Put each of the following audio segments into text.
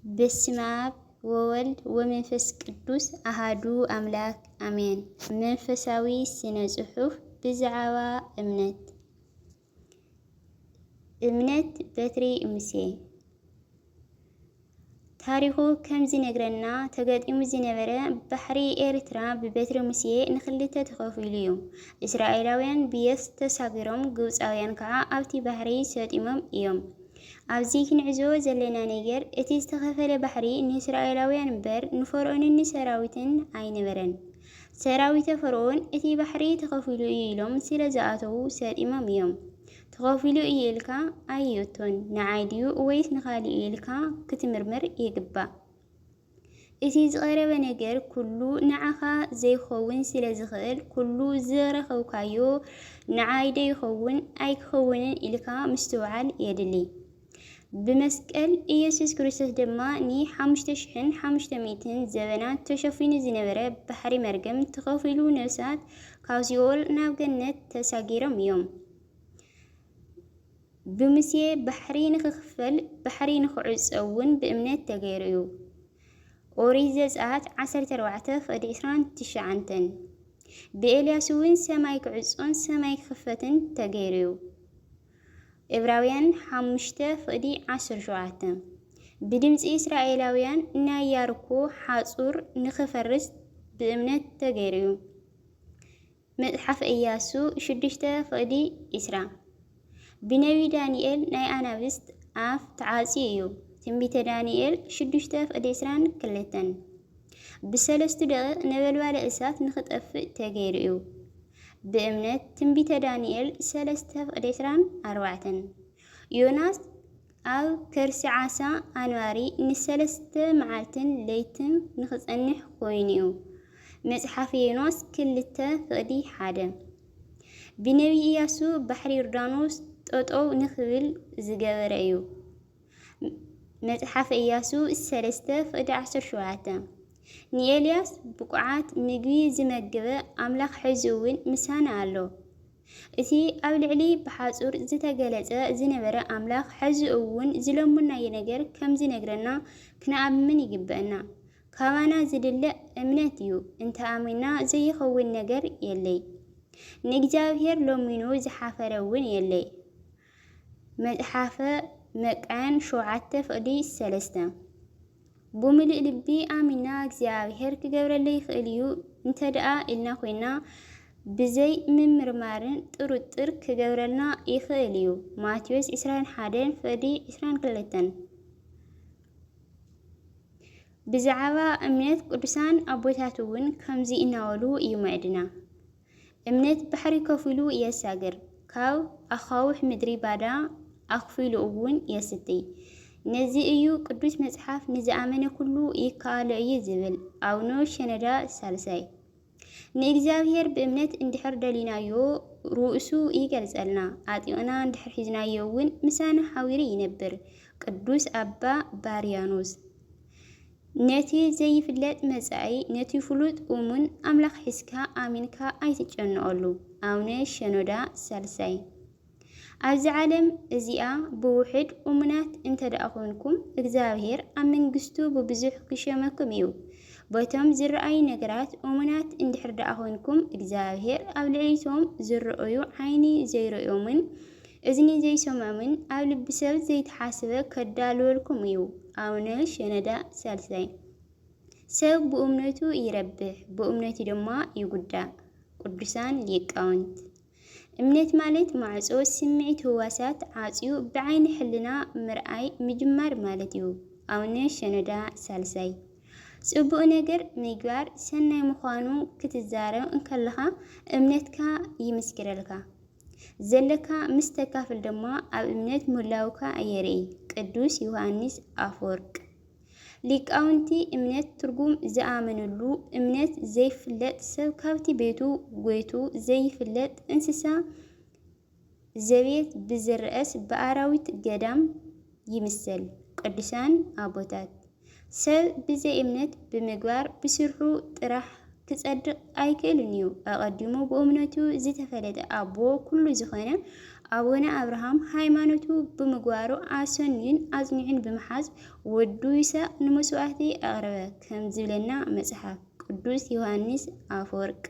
በስመ አብ ወወልድ ወመንፈስ ቅዱስ አሃዱ አምላክ አሜን። መንፈሳዊ ስነ ጽሑፍ ብዛዕባ እምነት። እምነት በትሪ ሙሴ። ታሪኹ ከም ዝነግረና፣ ተገጢሙ ዝነበረ ባሕሪ ኤርትራ ብበትሪ ሙሴ ንኽልተ ተኸፊሉ እዩ። እስራኤላውያን ብየብስ ተሳጊሮም፣ ግብፃውያን ከዓ ኣብቲ ባሕሪ ሰጢሞም እዮም። ኣብዚ ክንዕዞ ዘለና ነገር፣ እቲ ዝተኸፈለ ባሕሪ ንእስራኤላውያን እምበር ንፈርዖንን ንሰራዊትን ኣይነበረን። ሰራዊተ ፈርዖን እቲ ባሕሪ ተኸፊሉ እዩ ኢሎም ስለ ዝኣተዉ ሰጢሞም እዮም። ተኸፊሉ እዩ ኢልካ ኣይእቶን፣ ንዓይ ድዩ ወይስ ንኻሊእ ኢልካ ክትምርምር ይግባእ። እቲ ዝቐረበ ነገር ኩሉ ንዓኻ ዘይኸውን ስለ ዝኽእል፣ ኩሉ ዝረኸብካዮ ንዓይ ዶ ይኸውን ኣይክኸውንን ኢልካ ምስትውዓል የድሊ። ብመስቀል ኢየሱስ ክርስቶስ ድማ ንሓሙሽተ ሽሕን ሓሙሽተ ሚእትን ዘበናት ተሸፊኑ ዝነበረ ባሕሪ መርገም ተኸፊሉ፣ ነፍሳት ካብ ሲኦል ናብ ገነት ተሳጊሮም እዮም። ብሙሴ ባሕሪ ንኽኽፈል፣ ባሕሪ ንኽዕጾ እውን ብእምነት ተገይሩ እዩ። ኦሪት ዘጸኣት ዓሰርተ ኣርባዕተ ፍቕዲ ዕስራን ትሽዓተን። ብኤልያስ እውን ሰማይ ክዕጾን ሰማይ ክኽፈትን ተገይሩ እዩ። ዕብራውያን ሓሙሽተ ፍቕዲ ዓሰርተ ሸውዓተ። ብድምፂ እስራኤላውያን ናይ ያርኮ ሓጹር ንኽፈርስ ብእምነት ተገይሩ እዩ። መጽሓፍ ኢያሱ ሽዱሽተ ፍቕዲ ዕስራ። ብነቢ ዳንኤል ናይ ኣናብስት ኣፍ ተዓጽዩ እዩ። ትንቢተ ዳንኤል ሽዱሽተ ፍቕዲ ዕስራን ክልተን። ብሰለስቱ ደቂቕ ነበልባለ እሳት ንኽጠፍእ ተገይሩ እዩ። ብእምነት ትንቢተ ዳንኤል ሰለስተ ፍቕዲ ዕስራን ኣርባዕተን። ዮናስ ኣብ ከርሲ ዓሳ ኣንባሪ ንሰለስተ መዓልትን ለይትን ንኽጸንሕ ኮይኑ እዩ። መጽሓፍ ዮናስ ክልተ ፍቕዲ ሓደ። ብነቢ ኢያሱ ባሕሪ ዮርዳኖስ ጠጠው ንኽብል ዝገበረ እዩ። መጽሓፍ ኢያሱ ሰለስተ ፍቕዲ ዓሰርተ ሸውዓተ። ንኤልያስ ብቑዓት ምግቢ ዝመገበ ኣምላኽ ሕዚ እውን ምሳና ኣሎ። እቲ ኣብ ልዕሊ ብሓጹር ዝተገለጸ ዝነበረ ኣምላኽ ሕዚ እውን ዝለመንናዮ ነገር ከም ዝነግረና ክንኣምን ይግበአና። ካባና ዝድለ እምነት እዩ። እንተኣሚንና ዘይኸውን ነገር የለይ። ንእግዚኣብሔር ለሚኑ ዝሓፈረ እውን የለይ። መጽሓፈ መቃን ሸውዓተ ፍቕዲ ሰለስተ። ብምሉእ ልቢ ኣሚና እግዚኣብሔር ክገብረለይ ይኽእል እዩ እንተ ደኣ ኢልና ኮይና፣ ብዘይ ምምርማርን ጥርጥር ክገብረልና ይኽእል እዩ። ማቴዎስ ዕስራን ሓደን ፍቕዲ ዕስራን ክልተን። ብዛዕባ እምነት ቅዱሳን ኣቦታት እውን ከምዚ እናበሉ ይምዕድና። እምነት ባሕሪ ከፊሉ የሳግር፣ ካብ ኣኻውሕ ምድሪ ባዳ ኣኽፊሉ እውን የስትይ። ነዚ እዩ ቅዱስ መጽሓፍ ንዝኣመነ ኩሉ ይከኣሎ እዩ ዝብል ኣቡነ ሸኖዳ ሳልሳይ። ንእግዚኣብሔር ብእምነት እንድሕር ደሊናዮ ርእሱ ይገልጸልና፣ ኣጢቕና እንድሕር ሒዝናዮ እውን ምሳና ሓቢሩ ይነብር። ቅዱስ ኣባ ባርያኖስ። ነቲ ዘይፍለጥ መጻኢ ነቲ ፍሉጥ እሙን ኣምላኽ ሒዝካ ኣሚንካ ኣይትጨነቐሉ። ኣቡነ ሸኖዳ ሳልሳይ። ኣብዚ ዓለም እዚኣ ብውሑድ እሙናት እንተ ደኣ ኾንኩም፣ እግዚኣብሔር ኣብ መንግስቱ ብብዙሕ ክሸመኩም እዩ። በቶም ዝረኣዩ ነገራት እሙናት እንድሕር ደኣ ኾንኩም፣ እግዚኣብሔር ኣብ ልዕሊቶም ዝረኣዩ ዓይኒ ዘይርእዮምን እዝኒ ዘይሰምዖምን ኣብ ልቢ ሰብ ዘይተሓስበ ከዳልወልኩም እዩ። ኣቡነ ሸኖዳ ሳልሳይ። ሰብ ብእምነቱ ይረብሕ፣ ብእምነቱ ድማ ይጉዳእ። ቅዱሳን ሊቃውንት። እምነት ማለት ማዕጾ ስምዒት ህዋሳት ዓጽዩ ብዓይኒ ሕልና ምርኣይ ምጅማር ማለት እዩ። ኣቡነ ሸኖዳ ሳልሳይ። ጽቡቕ ነገር ምግባር ሰናይ ምዃኑ ክትዛረብ እንከለኻ እምነትካ ይምስክረልካ። ዘለካ ምስ ተካፍል ድማ ኣብ እምነት ምህላውካ የርኢ። ቅዱስ ዮሃንስ ኣፈወርቅ። ሊቃውንቲ እምነት ትርጉም ዝኣመንሉ እምነት ዘይፍለጥ ሰብ ካብቲ ቤቱ ጎይቱ ዘይፍለጥ እንስሳ ዘቤት ብዝረኣስ ብኣራዊት ገዳም ይምሰል። ቅዱሳን ኣቦታት። ሰብ ብዘይ እምነት ብምግባር ብስርሑ ጥራሕ ክጸድቕ ኣይክእልን እዩ። ኣቐዲሙ ብእምነቱ ዝተፈለጠ ኣቦ ኩሉ ዝኾነ ኣቡነ ኣብርሃም ሃይማኖቱ ብምግባሩ ኣሰንዩን ኣጽኒዑን ብምሓዝ ወዱ ይስሐቅ ንመስዋእቲ ኣቕረበ ከም ዝብለና መጽሓፍ ቅዱስ ዮሃንስ ኣፈወርቅ።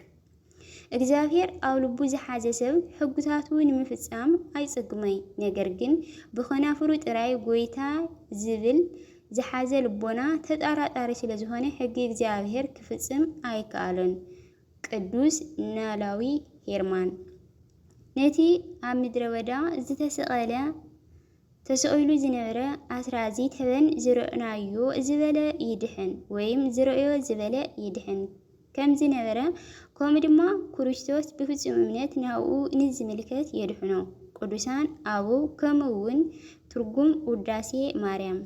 እግዚኣብሔር ኣብ ልቡ ዝሓዘ ሰብ ሕጉታቱ ንምፍጻም ኣይጸግሞይ፣ ነገር ግን ብኸናፍሩ ጥራይ ጎይታ ዝብል ዝሓዘ ልቦና ተጣራጣሪ ስለ ዝኾነ ሕጊ እግዚኣብሔር ክፍጽም ኣይከኣሎን። ቅዱስ ናላዊ ሄርማን። ነቲ ኣብ ምድረ በዳ ዝተሰቐለ ተሰቒሉ ዝነበረ ኣስራዚ ተበን ዝረእናዮ ዝበለ ይድሕን ወይም ዝረእዮ ዝበለ ይድሕን ከም ዝነበረ ከምኡ ድማ ክርስቶስ ብፍጹም እምነት ናብኡ ንዝምልከት የድሕኖ። ቅዱሳን ኣበው ከምኡ እውን ትርጉም ውዳሴ ማርያም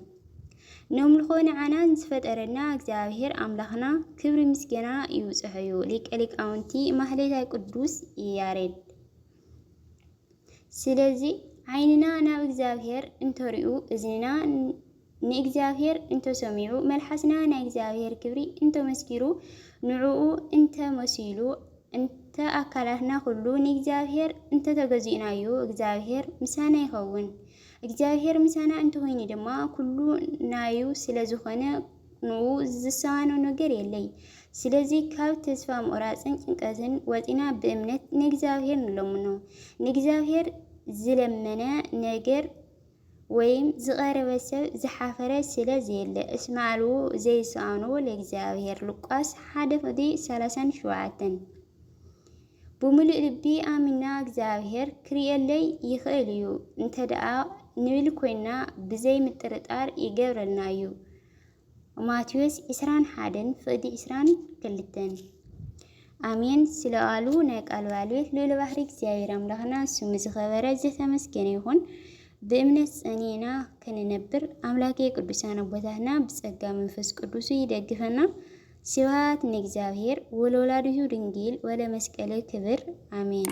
ነምልኾ ንዓና ዝፈጠረና እግዚኣብሔር ኣምላኽና ክብሪ ምስገና ይብጽሖ እዩ። ሊቀ ሊቃውንቲ ማህሌታይ ቅዱስ ያሬድ። ስለዚ ዓይንና ናብ እግዚኣብሔር እንተሪኡ፣ እዝንና ንእግዚኣብሔር እንተሰሚዑ፣ መልሓስና ናይ እግዚኣብሔር ክብሪ እንተመስኪሩ፣ ንዕኡ እንተመሲሉ፣ እንተ ኣካላትና ኩሉ ንእግዚኣብሔር እንተተገዚእናዮ፣ እግዚኣብሔር ምሳና ይኸውን። እግዚኣብሔር ምሳና እንተኾይኑ ድማ ኩሉ ናዩ ስለ ዝኾነ ንኡ ዝሰኣኖ ነገር የለይ። ስለዚ ካብ ተስፋ ምቑራጽን ጭንቀትን ወጺና ብእምነት ንእግዚኣብሔር ንለምኖ። ንእግዚኣብሔር ዝለመነ ነገር ወይም ዝቐረበ ሰብ ዝሓፈረ ስለ ዘየለ እስመ አልቦ ዘይሰኣኖ ለእግዚኣብሔር። ሉቃስ ሓደ ፍቕዲ ሰላሳን ሸውዓተን። ብምሉእ ልቢ ኣሚና እግዚኣብሔር ክርእየለይ ይኽእል እዩ እንተ ደኣ ንብል ኮይና ብዘይ ምጥርጣር ይገብረልና እዩ። ማቴዎስ ዕስራን ሓደን ፍቕዲ ዕስራን ክልተን። ኣሜን። ስለ ቃሉ ናይ ቃል ባለቤት ልዑል ባህሪ እግዚኣብሔር ኣምላኽና ስሙ ዝኸበረ ዝተመስገነ ይኹን። ብእምነት ጸኒዕና ክንነብር ኣምላኬ ቅዱሳን ኣቦታትና ብጸጋ መንፈስ ቅዱሱ ይደግፈና። ስብሐት ንእግዚኣብሔር ወለወላዲቱ ድንግል ወለመስቀለ ክብር ኣሜን።